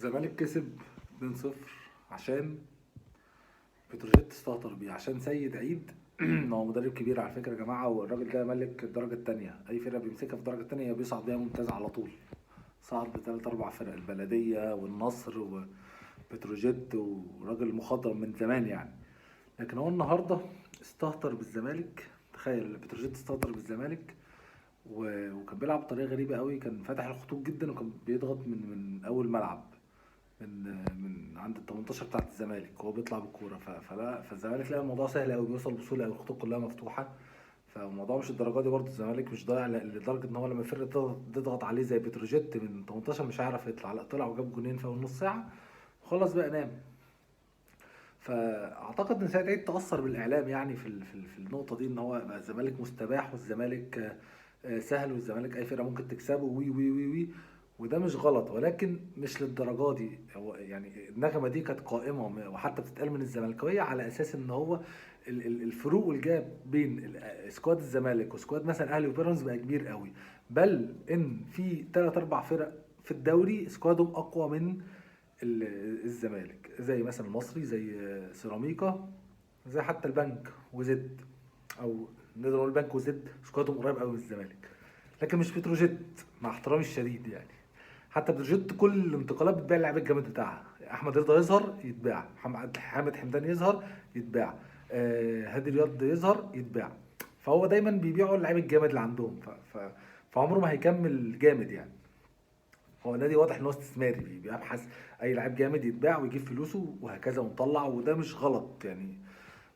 الزمالك كسب 2-0 عشان بتروجيت استهتر بيه، عشان سيد عيد هو مدرب كبير على فكرة يا جماعه، والراجل ده ملك الدرجة الثانيه، اي فرقه بيمسكها في الدرجة الثانية بيصعد بيها ممتاز على طول. صعد بثلاث اربع فرق، البلدية والنصر وبتروجيت، وراجل مخضرم من زمان يعني. لكن هو النهارده استهتر بالزمالك. تخيل بتروجيت استهتر بالزمالك وكان بيلعب بطريقة غريبة قوي، كان فاتح الخطوط جدا وكان بيضغط من اول ملعب، من عند ال 18 بتاعت الزمالك وهو بيطلع بالكوره. فلا، فالزمالك لقى الموضوع سهل قوي، بيوصل بسهولة قوي، الخطوط كلها مفتوحه. فالموضوع مش الدرجة دي برضه، الزمالك مش ضايع لدرجة ان هو لما الفرقة تضغط عليه زي بتروجيت من 18 مش هيعرف يطلع. لا، طلع وجاب جونين في اول نص ساعة وخلاص بقى نام. فاعتقد ان سيد عيد تاثر بالاعلام يعني في النقطة دي، ان هو بقى الزمالك مستباح، والزمالك سهل، والزمالك اي فرقه ممكن تكسبه، وي وي وي وي، وده مش غلط، ولكن مش للدرجة دي. هو يعني النغمة دي كانت قائمة وحتى بتتقال من الزملكاويه على اساس ان هو الفروق وال gap بين squad الزمالك و squad مثلا اهلي وبيراميدز بقى كبير قوي، بل ان في 3 4 فرق في الدوري squad هم اقوى من الزمالك، زي مثلا المصري، زي سيراميكا، زي حتى البنك وزد، او نقدر نقول البنك وزد squad هم قريب قوي من الزمالك، لكن مش بتروجيت مع احترامي الشديد يعني. حتى بتروجيت كل الانتقالات بتبيع اللعيب الجامد بتاعها، احمد رضا يظهر يتباع، حامد حمدان يظهر يتباع، هادي رياض يظهر يتباع. فهو دايما بيبيعوا اللعيب الجامد اللي عندهم، فعمره ما هيكمل جامد يعني. هو النادي واضح ان هو استثماري، بيبحث اي لعيب جامد يتباع ويجيب فلوسه وهكذا ونطلع، وده مش غلط يعني،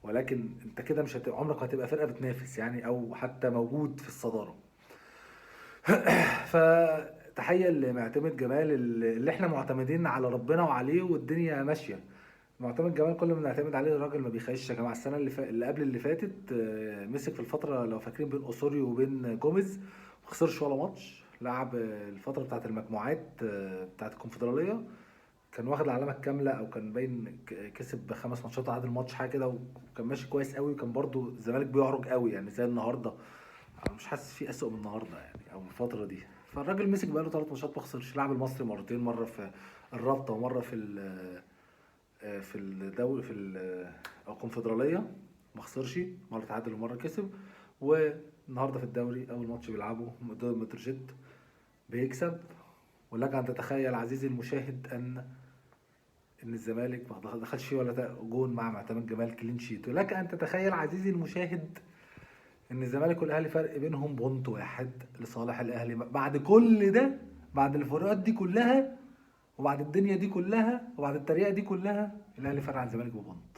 ولكن انت كده مش عمرك هتبقى فرقه بتنافس يعني، او حتى موجود في الصدارة. فتحيه لمعتمد جمال اللي احنا معتمدين على ربنا وعليه والدنيا ماشية. معتمد جمال كل ما بنعتمد عليه الراجل ما بيخيش يا جماعة. السنة اللي قبل اللي فاتت، مسك في الفترة لو فاكرين بين اوسوريو وبين جوميز، ما خسرش ولا ماتش. لعب الفترة بتاعت المجموعات، بتاعت الكونفدراليه، كان واخد العلامة الكاملة، او كان باين كسب 5 ماتشات وعادل ماتش حاجة كده، وكان ماشي كويس قوي. وكان برضو الزمالك بيعرج قوي يعني زي النهارده، انا مش حاسس في اسوء من النهارده يعني او الفترة دي. فالراجل مسك بقاله 3 ماتشات ما خسرش، لعب المصري مرتين، مرة في الرابطة ومرة في في الدوري في الكونفدراليه، ما خسرش، مرة تعادل ومرة كسب. والنهارده في الدوري اول ماتش بيلعبه ضد بتروجيت بيكسب. ولك ان تتخيل عزيزي المشاهد ان الزمالك ما دخلش فيه ولا جون مع معتمد جمال clean sheet. ولك ان تتخيل عزيزي المشاهد ان الزمالك والاهلي فرق بينهم point واحد لصالح الاهلي. بعد كل ده، بعد الفروقات دي كلها، وبعد الدنيا دي كلها، وبعد التريقه دي كلها، الاهلي فرق عن الزمالك ب point.